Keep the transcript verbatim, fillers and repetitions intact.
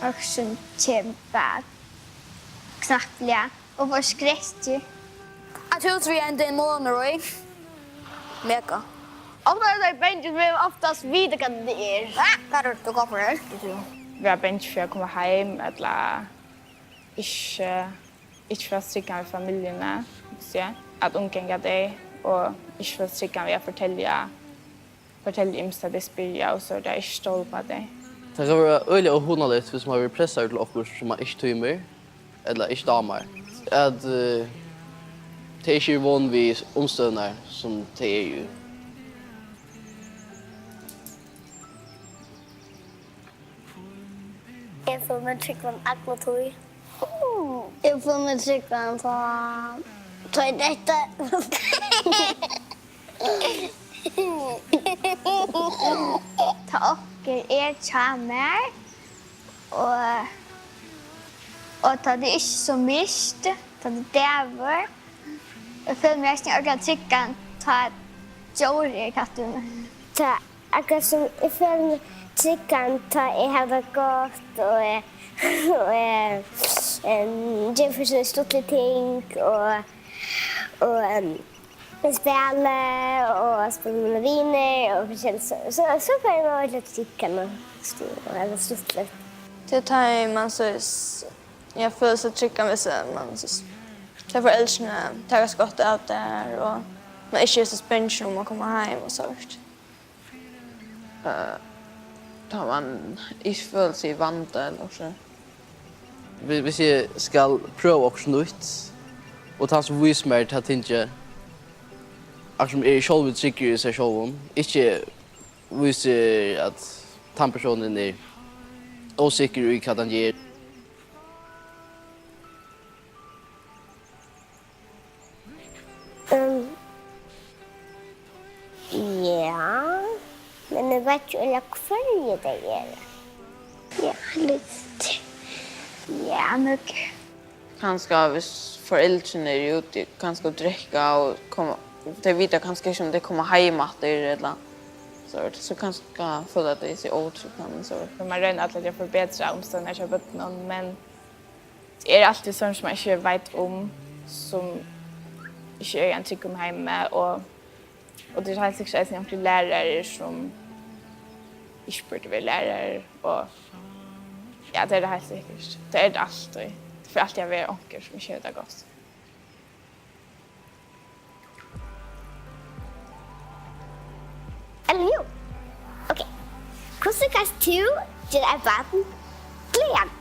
Og sum kemur bara knappliga og forskrekkur. At hús við ein demon í. Mega. Ofta er tað bangin, men oftast vita hvat tað er. Ah, hvat er tað, hvat er tað? Vera bangin fyri at koma heim, ella ikki, ikki føla seg tryggan við familjuni, so at umganga tey, og ikki føla seg tryggan við at fortelja fortelja ymskt, at tey spyrja, og so er tað ikki stól uppá tey. Tað kann vera øgiliga óhugnaligt, viss mann verður pressaður til okkurt, sum mann ikki tímir, ella ikki dámar. At, eh, tey ikki eru von við umstøðurnar, sum tey eru í. Eg føli meg tryggan alla tíð. Eg føli meg tryggan, tá, tá eg detti. Tá onkur er hjá mær, og, og tá tað er ikki so myrkt, tá tað er dagur. Eg føli meg eisini ordiliga tryggan, tá djór er í kasti við mær. Tá Akkurát sum eg føli meg tryggan, tá eg havi tað gott, og eg, og eg, em, geri forskellig stuttlig ting, og, og, em, eg spæli, og spæli við mínar vinir, og forskelligt, so, so, so føli eg meg ordiliga tryggan og stu-, og hava stuttligt. Tað er tá ið mann so s-, ja, følir seg tryggan við seg, mann so s-, tá foreldrini taka seg gott av tær, og mann ikki er so bangin um at koma heim og sovorðið. Eh, tá mann ikki følir seg í vanda ella okkurt. Hvi-, hvis eg skal prøva okkurt nýtt, og tann sum vísir mær tað tingið, akkurát sum eg sjálvur er tryggur í sær sjálvum, ikki vísir at tann persónurin er ósikkur í, hvat hann ger. Um, ja, men eg veit ikki, hvørji tey eru. Ja, lítið. Ja, nøkur. Kanska hvis foreldrini eru úti, kanska at drekka og koma, tey vita kanska ikki, um tey koma heim aftur, ella so, so kanska føla tey seg ótrygg, men so. Men mann roynir altíð at forbetra umstøðurnar hjá børnunum, men tað er altíð sovorðið, sum mann ikki veit um, sum ikki er í einum tryggum heimi, og, og tað er heilt sikkurt eisini onkrir lærarar, sum ikki burdu verið lærarar, og ja, tað er tað heilt sikkurt. Tað er tað altíð. Tað fer altíð at vera onkur, sum ikki hevur tað gott. Ella jú. Ok. Hvussu kanst tú gera eitt barn glaðan?